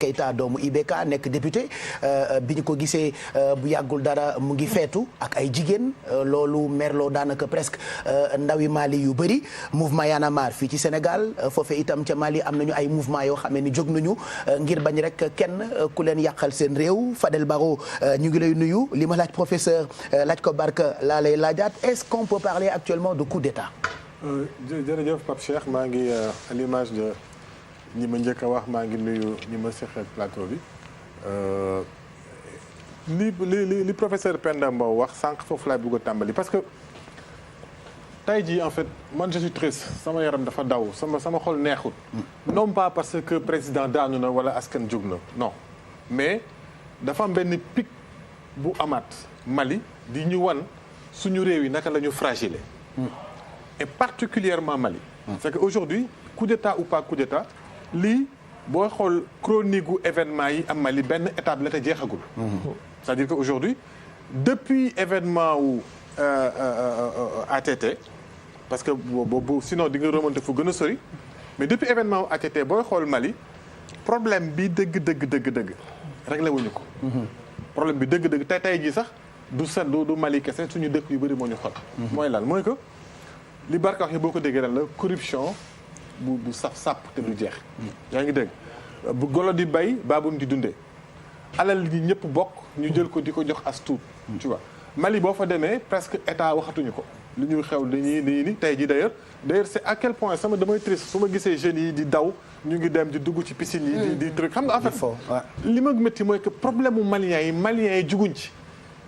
Keita doomu IBK nekk député bi ñu ko gisee bu yàggul dara mu ngi feetu ak ay jigéen loolu merloo daanaka presque ndawi Mali yu bëri mouvement Y'en a marre fii ci Sénégal foofee itam ca Mali am nañu ay mouvement yoo xam ne ni jóg nañu ngir bañ rek kenn ku leen yàqal seen réew. Fadel Barro ñu ngi lay nuyu li ma laaj professeur laaj ko Barka laa lay laajaat est-ce qu'on peut parler actuellement de coup d'État? jërëjëf Pape Cheikh maa ngi à l'image de ñi ma njëkk a wax maa ngi nuyu ñi ma seqal plateau bi li professeur Penda Mbow wax sànq foofu laay bëgg a tàmbali parce que tey jii en fait man je suis triste sama yaram dafa daw sama xol neexut non pas parce que président daanu na wala askan jug na non mais dafa am benn pic bu amaat Mali di ñu wan suñu réew yi naka la ñu fragile et particulièrement Mali c'est que aujourd'hui coup d'état ou pas coup d'état lii boo xool chronique gu événement yi am Mali benn étape la te jeexagul c'est-à-dire que aujourd'hui depuis événement wu ATT parce que boobu sinon di nga remonter fu gën a sori mais depuis événement wu ATT booy xool Mali problème bi dëgg réglé wuñu ko problème bi dëgg tey jii sax du Mali kese suñu dëkk yu bëri moo ñu xol mooy lan mooy que li Barka wax yi boo ko déggee lan la corruption bu saf sàpp te du jeex yaa ngi dégg bu golo di bay baabun di dundee alal yi ñëpp bokk ñu jël ko di ko jox as tuut tu vois Mali boo fa demee presque état waxatuñu ko li ñuy xew dañuy ni tey ji d'ailleurs c'est à quel point damay triste su ma gisee jeunes yi di daw ñu ngi dem di dugg ci piscine yi di truc xam nga en fait li ma métti mooy que problème mu maliens yi juguñ ci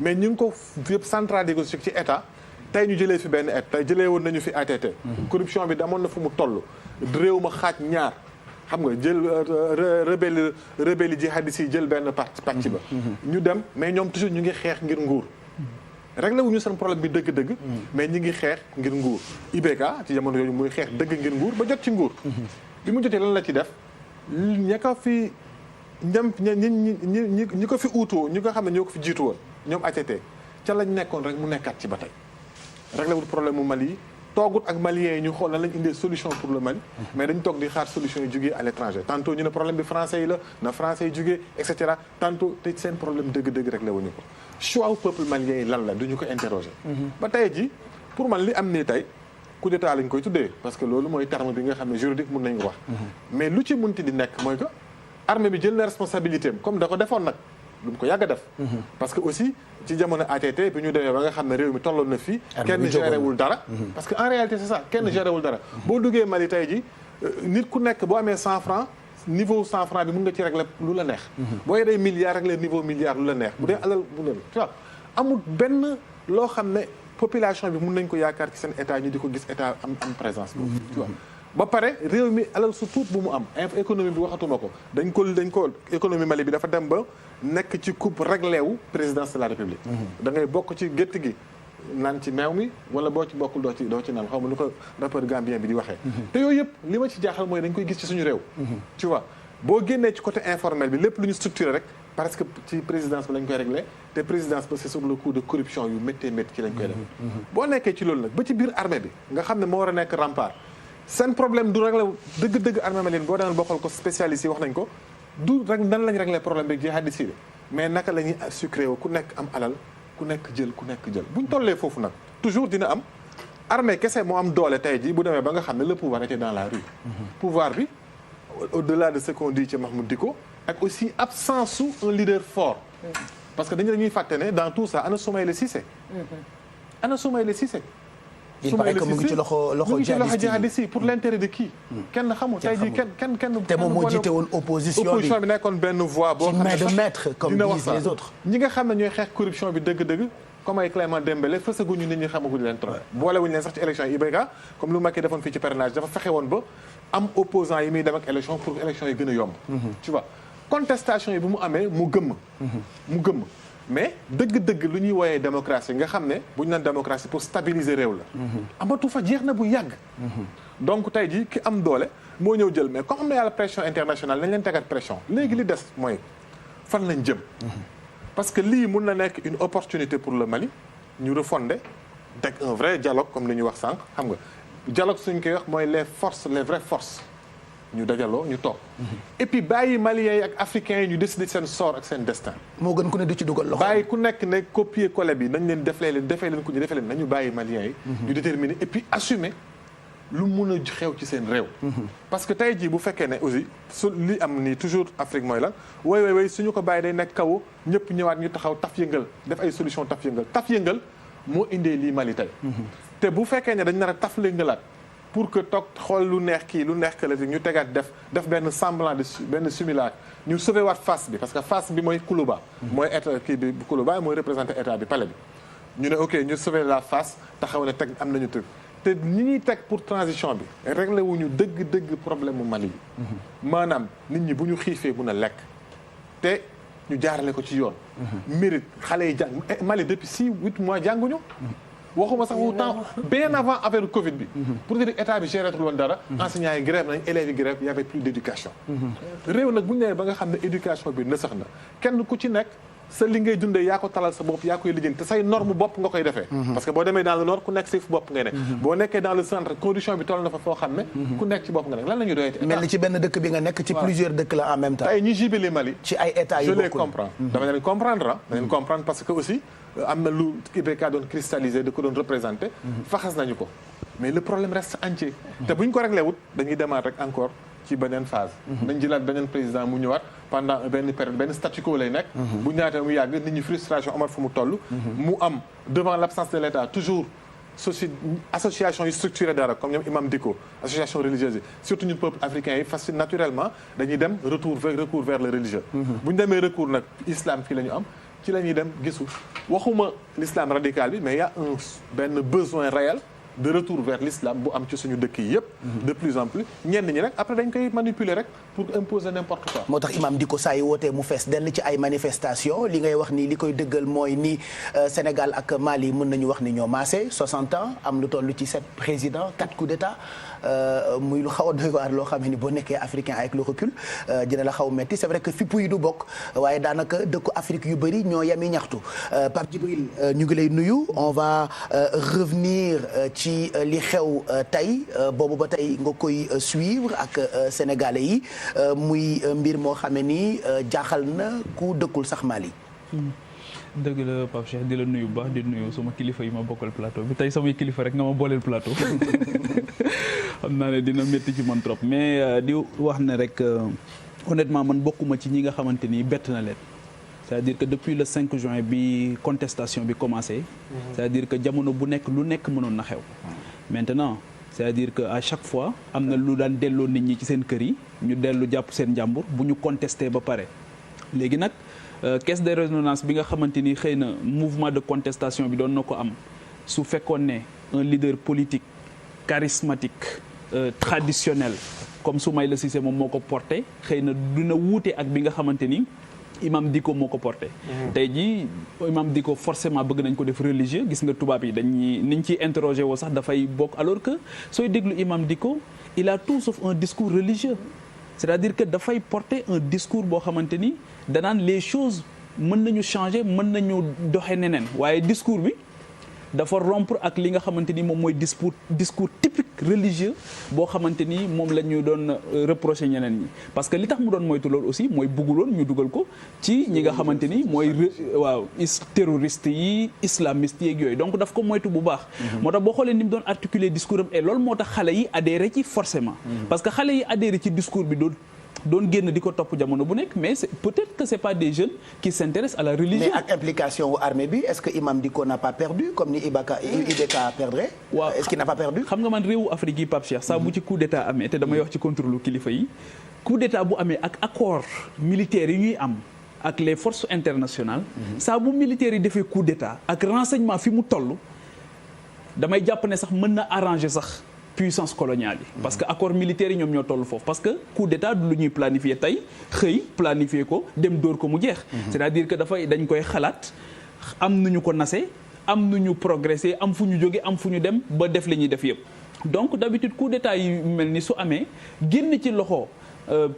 mais ñu ngi ko yëpp centralisé ci état tey ñu jëlee fi benn tey jëlee woon nañu fi ATT corruption bi damoon na fu mu toll réew ma xaaj ñaar xam nga jël rebelle jihadistes yi jël benn pàcc ba ñu dem mais ñoom toujours ñu ngi xeex ngir nguur réglé wuñu seen problème bi dëgg-dëgg mais ñi ngi xeex ngir nguur IBK ci jamono yooyu muy xeex dëgg ngir nguur ba jot ci nguur bi mu jotee lan la ci def ña ko fi ñi ko fi uutoo ñi nga xam ne ñoo ko fi jiitu woon ñoom ATT ca lañ nekkoon rek mu nekkaat ci ba tey réglé wul problème mu Mali yi toogut ak maliens yi ñu xool lan lañ indee solution pour le Mali mais dañ toog di xaar solution yi jógee à l'étranger tantôt ñu ne problème bi français yi la na français yi jógee et cetera tantôt te seen problème dëgg réglé wuñu ko choix au peuple malien yi lan la duñu ko interroger ba tey ji pour man li am nii tey coup d'état lañ koy tuddee parce que loolu mooy terme bi nga xam ne juridique mun nañu wax mais lu ci munti di nekk mooy que armée bi jël na responsabilité am comme da ko defoon nag lu mu ko yàgg a def parce que aussi ci jamono ATT bi ñu demee ba nga xam ne réew mi tolloon na fii kenn géré wul dara parce que en réalité c'est ça kenn géré wul dara boo duggee Mali tey ji nit ku nekk boo amee 100 francs niveau 100 francs bi mun nga ci régler lu la neex boo yoree milliard régler niveau milliard lu la neex bu dee alal bu leen tu vois amul benn loo xam ne population bi mun nañ ko yaakaar ci seen état ñu di ko gis état am présence boobu tu vois ba pare réew mi alal su tuut bu mu am économie bi waxatuma ko dañ ko économie Mali bi dafa dem ba nekk ci coupe réglé wu présidence de la République da ngay bokk ci gétt gi naan ci meew mi wala boo ci bokkul doo ci naan xaw ma lu ko rappeur gambien bi di waxee te yooyu yëpp li ma ci jaaxal mooy dañ koy gis ci suñu réew tu vois boo génnee ci côté informel bi lépp lu ñu structuré rek parce que ci présidence bi lañ koy réglé te présidence ba c'est sur le coup de corruption yu métti ci lañ koy def boo nekkee ci loolu nag ba ci biir armée bi nga xam ne moo war a nekk rempart seen problème du réglé dëgg armée malienne boo demal boo xool ko spécialiste yi wax nañ ko du rek nan lañ réglé problème bi jihadiste yi mais naka la ñuy sucré wu ku nekk am alal ku nekk jël buñ tollee foofu nag toujours dina am armée kese moo am doole tey ji bu demee ba nga xam ne le pouvoir était dans la rue pouvoir bi au-delà de ce qu'on dit ci Mahmoud Dicko ak aussi absence su un leader fort parce que dañuy fàtte ne dans tout ça ana Soumaïla Cissé il paraît que mu ngi ci loxo jihadiste yi pour l'intérêt de qui kenn xamul tey jii kenn te moom moo jiite woon opposition bi nekkoon benn voix boo xam ne de maître comme disent les autres ñi nga xam ne ñooy xeex corruption bi dëgg comme ay Clément Dembélé fësaguñu nit ñi xamaguñu leen trop boolewuñu leen sax ci élection yi IBK comme lu Macky defoon fii ci parrainage dafa fexe woon ba am opposant yi muy dem ak élection pour élection yi gën a yomb tu vois contestation yi bu mu amee mu gëmm mais dëgg lu ñuy wooyee démocratie nga xam ne bu ñu naan démocratie pour stabiliser réew la amatu fa jeex na bu yàgg donc tey jii ki am doole moo ñëw jël mais comme am na yàlla pression internationale nañ leen tegaat pression léegi li des mooy fan lañ jëm parce que lii mun na nekk une opportunité pour le Mali ñu refonder teg un vrai dialogue comme li ñuy wax sànq xam nga dialogue suñ koy wax mooy les vraies forces ñu dajaloo ñu toog et puis bàyyi maliens yi ak africains yi ñu décider seen sort ak seen destin. moo gën ku ne du ci dugal loxo. bàyyi ku nekk ne copier coller bi nañ leen defee leen ku ñu defee leen nañu bàyyi maliens yi. ñu déterminer et puis assumer lu mun a xew ci seen réew. parce que tey jii bu fekkee ne aussi su li am nii toujours Afrique mooy lan way suñu ko bàyyi day nekk kaw ñëpp ñëwaat ñu taxaw taf yëngal def ay solution taf yëngal moo indee lii Mali tey. te bu fekkee ne dañ nar a taf yëngalaat pour que toog xool lu neex kii lu neex kële ñu tegaat def benn semblant de benn simulacre ñu sauver waat face bi parce que face bi mooy Koulouba. mooy état kii bi Koulouba mooy représenté état bi palais bi. ñu ne ok ñu sauver la face taxaw ne teg am nañu tëgg te ñi ñuy teg pour transition bi réglé wuñu dëgg problème mu Mali yi. maanaam nit ñi bu ñu xiifee mun a lekk te ñu jaarale ko ci yoon. mérite xale yi jàng Mali depuis 6-8 mois jànguñu. waxuma sax temps bien avant affaire Covid bi. pour dire état bi géreetul woon dara. enseignants yi grève nañ élèves yi grève y avait plus d' éducation. réew nag bu ñu nee ba nga xam ne éducation bi na sax na kenn ku ci nekk sa li ngay dundee yaa ko talal sa bopp yaa koy lijjanti te say norme bopp nga koy defee. parce que boo demee dans le nord ku nekk si bopp ngay ne. boo nekkee dans le centre condition bi toll na fa foo xam ne. ku nekk ci bopp nga nekk lan la ñuy doyati. mel ni ci benn dëkk bi nga nekk ci plusieurs dëkk la en même temps. tey ñi jibile Mali. ci ay états yu je bokkul les comprends. dama leen comprendre ah. da leen comprendre parce que aussi am na lu IBK doon cristallisé da ko doon représenté. faxas nañu ko mais le problème reste entier. te bu ñu ko réglé wut dañuy demaat rek encore ci beneen phase. dañ jëlaat beneen président mu ñëwaat pendant benn période benn statu quo lay nekk. bu ñu naatee mu yàgg nit ñi frustration amat fu mu toll. mu am devant l' absence de l' état toujours association yi structuré dara comme ñoom Imam Dicko association religieuse yi surtout ñun peuple africain yi facile naturellement dañuy dem recours vers le religieux. bu ñu demee recours nag islam fii la ñu am ci la ñuy dem gisu waxuma l'islam radical bi mais y a benn besoin réel de retour vers l'islam bu am ci suñu dëkk yi yëpp. de plus en plus ñenn ñi rek après dañ koy manipuler rek pour imposer n'importe quoi. moo tax imam di ko saa yi wootee mu fees dell ci ay manifestation li ngay wax ni li koy dëggal mooy ni Sénégal ak Mali mën nañu wax ni ñoo maase 60 ans am lu toll ci 7 présidents 4 coups d'état muy lu xaw a doy waar loo xam ne ni boo nekkee africain avec le recul dina la xaw metti c'est vrai que fippu yi du bokk waaye daanaka dëkku Afrique yu bëri ñoo yami ñaxtu Pape Djibril ñu ngi lay nuyu on va revenir ci li xew tey boobu ba tey nga koy suivre ak sénégalais yi muy mbir moo xam ne ni jaaxal na ku dëkkul sax Mali. dëgg la Pape Cheikh di la nuyu bu baax di nuyu sama kilifa yi ma bokkal plateau bi tey samay kilifa rek nga ma booleel plateau xam naa ne dina métti ci man trop mais di wax ne rek honnêtement man bokkuma ci ñi nga xamante ni bett na leen. c'est-à-dire que depuis le 5 juin bi contestation bi commencé. c'est-à-dire que jamono bu nekk lu nekk mënoon na xew. maintenant c'est-à-dire que à chaque fois am na lu daan delloo nit ñi ci seen kër yi ñu dellu jàpp seen njàmbur bu ñu contesté ba pare léegi nag. caisse de résonance bi nga xamante ni xëy na mouvement de contestation bi doon na ko am su fekkoon ne un leader politique charismatique traditionnel comme Soumaïla Cissé moom moo ko porté xëy na dina wuute ak bi nga xamante ni Imam Dicko moo ko porté. tey jii Imam Dicko forcément bëgg nañ ko def religieux gis nga tubaab yi dañuy niñ ciy interroger woo sax dafay bokk alors que sooy déglu Imam Dicko il a tout sauf un discours religieux. c'est-à-dire que dafay porter un discours boo xamante ni danaan les choses mën nañu changer mën nañu doxee neneen waaye discours bi dafa rompre ak li nga xamante ni moom mooy discours typique religieux boo xamante ni moom la ñu doon reprocher ñeneen ñi parce que li tax mu doon moytu loolu aussi mooy bëgguloon ñu dugal ko ci ñi nga xamante ni mooy terroriste yi islamiste yeeg yooyu donc daf ko moytu bu baax moo tax boo xoolee ni mu doon articuler discours am et loolu moo tax xale yi adhéré ci forcément parce que xale yi adhéré ci discours bi doon génn di ko topp jamono bu nekk mais peut-être que c'est pas des jeunes qui s'intéressent à la religion. mais ak implication wu armée bi est-ce que Imam Dicko n'a pas perdu comme ni IBK perdrait. waaw est-ce qu'il n'a pas perdu. xam nga man réewu Afrique yi Pape Cheikh saa bu ci coup d'état amee te damay wax ci contrôle kilifa yi coup d'état bu amee ak accord militaire yi ñuy am ak les forces internationales. saa bu militaires yi defee coup d'état ak renseignement fi mu toll damay jàpp ne sax mën na arranger sax. puissance coloniale yi parce que accord militaire yi ñoom ñoo toll foofu parce que coup d'état du lu ñuy planifier tey xëy planifier ko dem dóor ko mu jeex c'est-à-dire que dañ koy xalaat am nuñu ko nase am nuñu progresser am fu ñu jóge am fu ñu dem ba def li ñuy def yëpp donc d'habitude coup d'état yi mel ni su amee génn ci loxo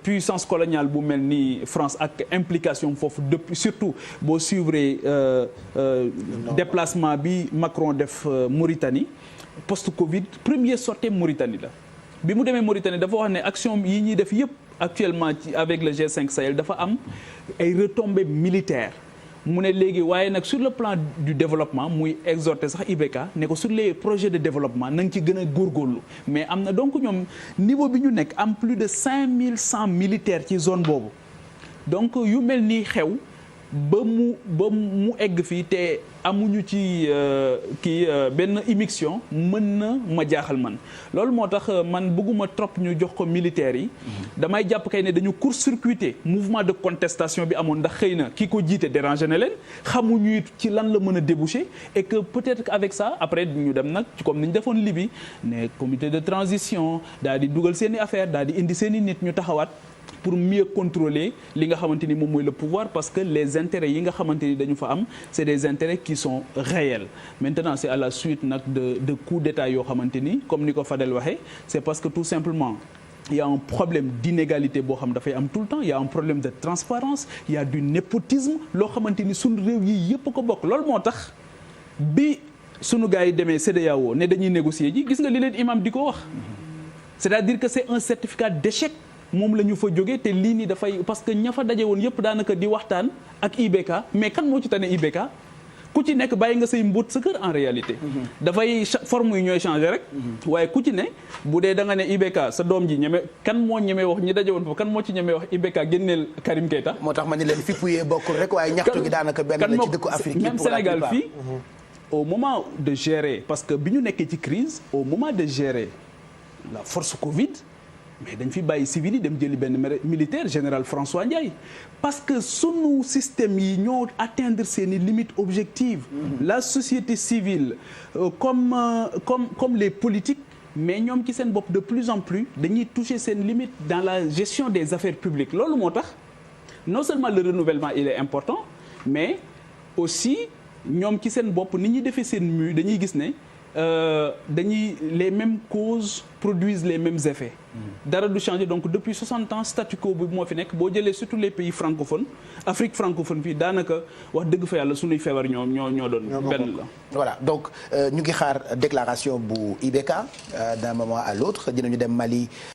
puissance coloniale bu mel ni France ak implication foofu depuis surtout boo suivre déplacement bi Macron def Mauritanie post-Covid première sortie Mauritanie la bi mu demee Mauritanie dafa wax ne action yi ñuy def yëpp actuellement ci avec le G5 Sahel dafa am ay retombées militaires mu ne léegi waaye nag sur le plan du développement muy exhorter sax IBK ne ko sur les projets de développement na nga ci gën a góorgóorlu mais am na donc ñoom niveau bi ñu nekk am plus de 5100 militaires ci zone boobu donc yu mel nii xew ba mu egg fii te amuñu ci benn immixtion mën na ma jaaxal man loolu moo tax man bëgguma trop ñu jox ko militaires yi damay jàpp kay ne dañu court-circuiter mouvement de contestation bi amoon ndax xëy na ki ko jiite dérangé na leen xamuñu it ci lan la mën a déboucher et que peut-être qu'avec ça après ñu dem nag comme ni ñu defoon Libye ne comité de transition daal di dugal seen i affaire daal di indi seen i nit ñu taxawaat pour mieux contrôler li nga xamante ni moom mooy le pouvoir parce que les intérêts yi nga xamante ni dañu fa am c'est des intérêts qui sont réels maintenant c'est à la suite nag de coups d'état yoo xamante ni comme ni ko Fadel waxee c'est parce que tout simplement il y a un problème d'inégalité boo xam dafay am tout le temps il y a un problème de transparence il y a du népotisme loo xamante ni suñu réew yi yëpp ko bokk loolu moo tax bi sunu gars yi demee CEDEAO ne dañuy négocier ji gis nga li leen imam di ko wax c'est-à-dire que c'est un certificat d'échec moom la ñu fa jógee te lii nii dafay parce que ña fa daje woon yëpp daanaka di waxtaan ak IBK mais kan moo ci tane IBK ku ci nekk bàyyi nga say mbóot sa kër en réalité. dafay forme yi ñooy changer rek. waaye ku ci ne bu dee da nga ne IBK sa doom ji ñeme kan moo ñeme wax ñi daje woon foofu kan moo ci ñeme wax IBK génneel Karim Keita. moo tax ma ni leen fipp yee bokkul rek waaye ñaxtu gi daanaka benn la ci dëkku Afrique même Sénégal fii au moment de gérer parce que bi ñu nekkee ci crise au moment de gérer la force Covid. mais dañ fi bàyyi civil yi dem jëli benn militaire général François Ndiaye parce que sunu système yi ñoo atteindre seeni limites objectives la société civile comme les politiques mais ñoom ci seen bopp de plus en plus dañuy toucher seen limite dans la gestion des affaires publiques loolu moo tax non seulement le renouvellement il est important mais aussi ñoom ci seen bopp ni ñuy defee seen mue dañuy gis ne les mêmes causes produisent les mêmes effets dara du changer donc depuis 60 ans statu quo bi moo fi nekk boo jëlee surtout les pays francophones Afrique francophone fii daanaka wax dëgg fa yàlla suñuy feebar ñoo doon benn la voilà donc ñu ngi xaar déclaration bu IBK d'un moment à l'autre dinañu dem Mali